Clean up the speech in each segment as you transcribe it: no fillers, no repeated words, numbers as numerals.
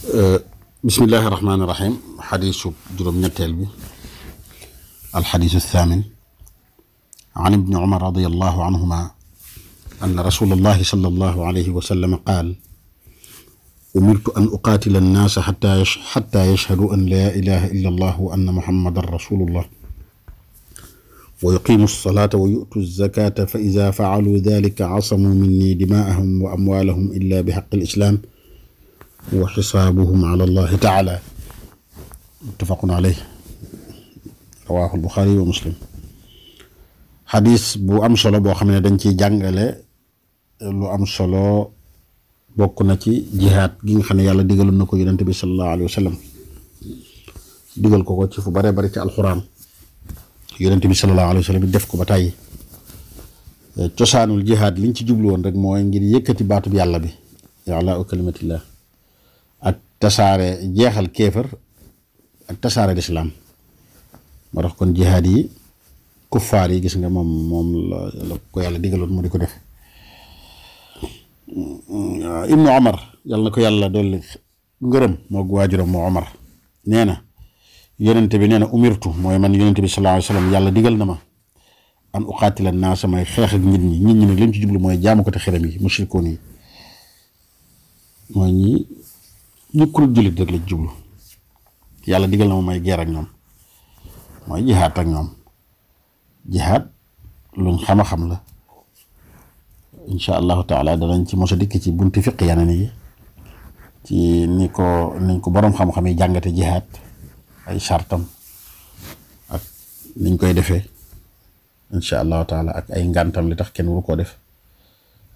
بسم الله الرحمن الرحيم. حديث جرم نتال بي الحديث الثامن عن ابن عمر رضي الله عنهما أن رسول الله صلى الله عليه وسلم قال: أمرت أن أقاتل الناس حتى يشهدوا أن لا إله إلا الله وأن محمد رسول الله ويقيموا الصلاة ويؤتوا الزكاة فإذا فعلوا ذلك عصموا مني دماءهم وأموالهم إلا بحق الإسلام وحسابهم على الله تعالى. متفق عليه. رواه البخاري ومسلم. حديث بو أم صلو بو خمنا دنجي جانغالي لو أم صلو بوكنا تي جهاد جين خنا يالا ديغالون نكو يونت بي صلى الله عليه وسلم ديغال كوكو تي فو بري بري تي القرآن yonent bi sallallahu alayhi wa sallam def ko ba tàyyi cosaanul jihaad liñ ci jublu woon rek mooy ngir yëkkati baatub yàlla bi yàlla u kalimatillah ak tasaare jeexal kéefër ak tasaare lislaam moo tax kon jihaad yi kuffaar yi gis nga moom la ko yàlla digaloon mu di ko def. Ibnu Omar yàlla na ko yàlla dolli ngërëm moo waajuram moo Omar nee na yonent bi nee na umirtu mooy man yonent bi sallallahu alayhi wa sallam yàlla digal na ma an uqaatila naasa may xeex ak nit ñi nag li mu ci jublu mooy jaamu ko te xiram yi mushrikoon yi mooy ñi ñukkul jullit rek la ci jublu yàlla digal na ma may geer ak ñoom mooy jihaad ak ñoom jihaad luñ xam la insha allahu taala danañ ci mos a dikk ci bunti fiq yeneen yi ci niñ ko boroom xam-xam yi jàngate jihaad ay chartam ak niñ koy defee insha allahu taala ak ay ngantam li tax kenn waru koo def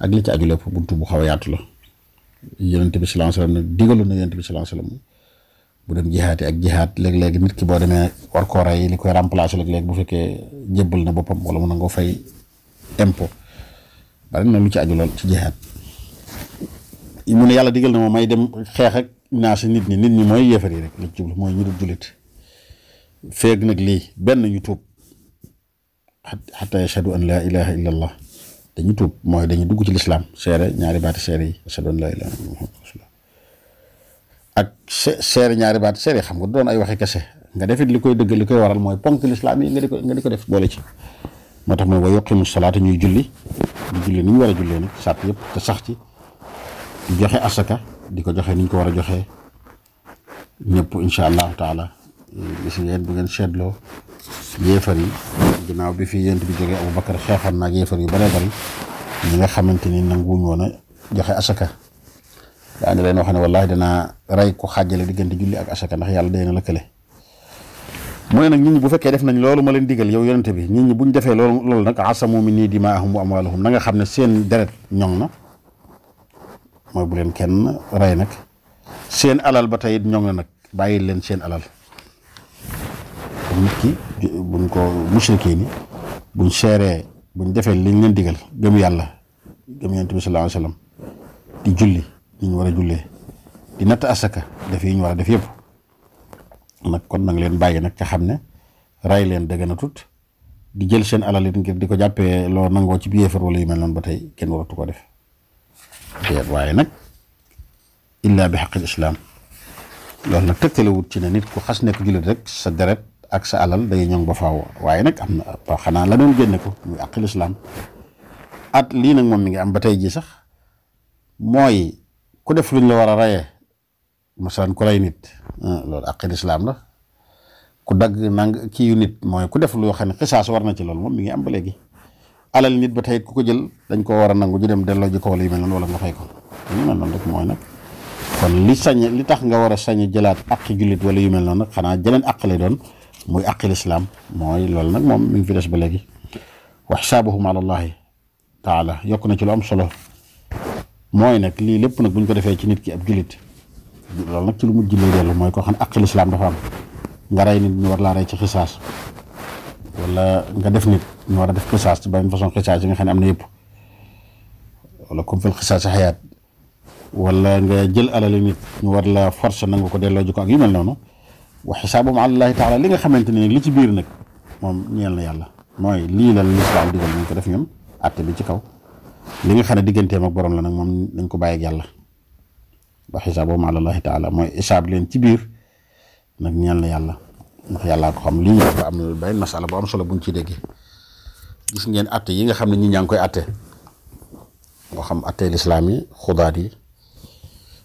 ak li ci aju lépp buntu bu xaw a yaatu la. yonent bi sallallahu alayhi wasallam nag digaloon na yonent bi sallallahu alayhi wasallam bu dem jihaati ak jihaat léeg-léeg nit ki boo demee war koo rey li koy remplacer léeg-léeg bu fekkee jébbal na boppam wala mu nangoo fay impôt bari na lu ci aju lool ci jihaat mu ne yàlla digal na ma may dem xeex ak naas nit ñi mooy yéefar yi rek la jublu mooy ñu dul jullit feeg nag lii benn ñu tuub xataa yashhadu an laa ilaha illa allah dañu tuub mooy dañu dugg ci lislaam seere ñaari baati seere yi ashhadu an laa ilaha illa allah rasulullah ak seere ñaari baati seere xam nga doon ay waxi kese nga defit li koy dëgg li koy waral mooy ponk lislaam yi nga di ko def boole ci moo tax mooy wa yuqimu salaata ñuy julli ni ñu war a jullee nag sàtt yëpp te sax ci di joxe asaka di ko joxe ni ñu ko war a joxe ñëpp insha allahu taala gis ngeen bu ngeen seetloo yéefar yi ginnaaw bi fi yent bi jógee Abubakar xeexoon naag yéefar yu bare bari ñi nga xamante ni nanguwuñ woon a joxe asaka daañu leen wax ne wallaahi danaa rey ku xàjjale diggante julli ak asaka ndax yàlla day na lëkkale. mu ne nag nit ñi bu fekkee def nañ loolu ma leen digal yow yonente bi nit ñi buñ defee loolu nag asamu minni dimaahum wa amwaalahum na nga xam ne seen deret ñoŋ na mooy bu leen kenn rey nag seen alal ba tey it ñoŋ na nag bàyyi leen seen alal nit ki buñ ko mushrikee ni buñ seeree buñ defee liñ leen digal gëm yàlla gëm yonent bi sallallahu alayhi wasallam di julli ni ñu war a jullee di natt asaka def yi ñu war a def yëpp nag kon nag leen bàyyi nag ca xam ne ray leen dëgg na tut di jël seen alal it ngir di ko jàppee loo nangoo ci biir wala yu mel noonu ba tey kenn waratu ko def waaye nag illa bi xaqil islaam loolu nag tëgtalewut ci ne nit ku xas nekk jullit rek sa deret ak sa alal day ñoŋ ba faaw waaye nag am na xanaa la doon génne ko muy aqil islaam at lii nag moom mi ngi am ba tey ji sax mooy ku def luñ la war a rayee masalan ku rey nit loolu aqil islaam la ku dagg kii yu nit mooy ku def loo xam ne xisaas war na ci loolu moom mi ngi am ba léegi alal nit ba tey ku ko jël dañ ko war a nangu ju dem delloo ji ko wala yu mel noonu wala nga fay ko yu mel noonu rek mooy nag kon li tax nga war a sañ jëlaat aqi jullit wala yu mel noonu nag xanaa jëleen aq lay doon muy aqil islaam mooy loolu nag moom mi ngi fi des ba léegi wa xisaabuhum ala allahi taala yokk na ci lu am solo mooy nag lii lépp nag bu ñu ko defee ci nit ki ab jullit loolu nag ci lu mujj lay dellu mooy koo xam ne aqil islaam dafa am nga rey nit ñu war laa rey ci xisaas wala nga def nit ñu war a def xisaas ci benn façon xisaas yi nga xam ne am na yëpp wala comme fil xisaas si xayaat wala nga jël alali nit ñu war la force nangu ko delloo ji ko ak yu mel noonu wa xisaabuhum ala llaahi taala li nga xamante ne li ci biir nag moom ñeel na yàlla mooy lii la lislaam digal ñu ko def ñun àtte bi ci kaw li nga xam ne digganteem ak borom la nag moom dañ ko bàyyi ak yàlla ba xisaabuhum ala allahi taala mooy isaab leen ci biir nag ñeel na yàlla ndax yàllaa ko xam. lii dafa am benn masala bu am solo buñ ci déggee. gis ngeen atte yi nga xam ne ñi ñaa ngi koy atte moo xam atteel islaam yi xudaat yi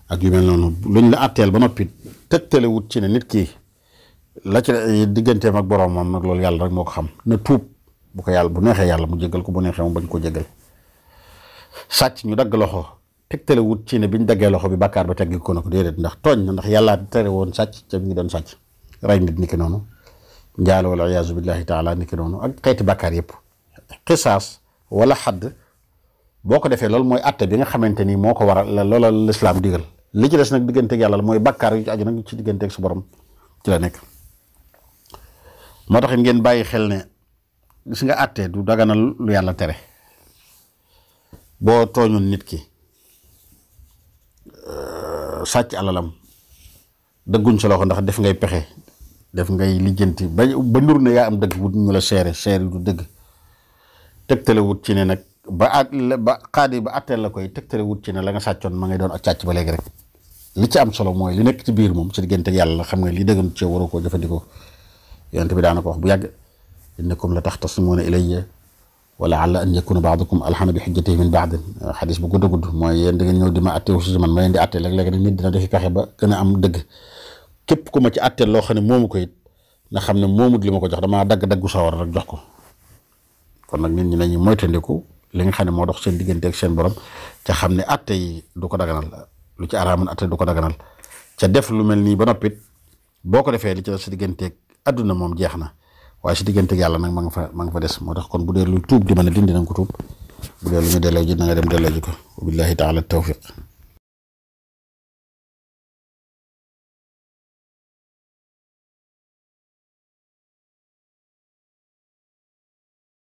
ak yu mel noonu luñ la atteel ba noppi tegtale wut ci ne nit ki la ci digganteem ak boroom moom nag loolu yàlla rek moo ko xam. na tuub bu ko yàlla bu neexee yàlla mu jéggal ko bu neexee mu bañ ko jéggal. sàcc ñu dagg loxo tegtale wut ci ne biñ daggee loxo bi bàkkaar ba teggi ko na ko déedéet ndax tooñ na ndax yàllaa tere woon sàcc ca mi ngi doon sàcc. rey nit ni ki noonu njaalo wala iyaazu billahi taala ni ki noonu ak xeeti bàkkaar yëpp. xisaas wala xadd boo ko defee loolu mooy atte bi nga xamante ni moo ko waral loola lislaam digal. li ci des nag digganteeg yàlla la mooy bàkkaar yu ci aju nag ci digganteeg su borom ci la nekk. moo tax ngeen bàyyi xel ne gis nga atte du daganal lu yàlla tere. boo tooñoon nit ki sàcc alalam dëgguñ sa loxo ndax def ngay pexe def ngay lijjanti ba nur ne yaa am dëgg wut ñu la seere du dëgg tegtale wut ci ne nag ba xaadi ba atteel la koy tegtale wut ci ne la nga sàccoon ma ngay doon ak càcc ba léegi rek. li ci am solo mooy li nekk ci biir moom ci diggante yàlla xam nga li dëggan ci waroo koo jëfandikoo. yonent bi daana ko wax bu yàgg innakum la taxtasimuuna ilayya wa la'alla an yakuna ba'dukum alhana bi hujjatihi min ba'd. xadis bu gudd a gudd mooy yéen da ngeen ñëw di ma atteewu si man ma leen di attee léeg-léeg nag nit dina defi pexe ba gën a am dëgg. képp ku ma ci atteel loo xam ne moomu ko it na xam ne moomut li ma ko jox damaa daggu sawar rek jox ko. kon nag nit ñi nañu moytandiku li nga xam ne moo dox seen diggante ak seen borom ca xam ne atte yi du ko daganal lu ci araaman atte du ko daganal ca def lu mel nii ba noppit boo ko defee li ci sa digganteeg adduna moom jeex na waaye si digganteeg yàlla nag ma nga fa des. moo tax kon bu dee lu tuub di mën a dindi na nga ko tuub bu dee lu ñu delloo ji na nga dem delloo ji ko. wa billahi taala tawfiq.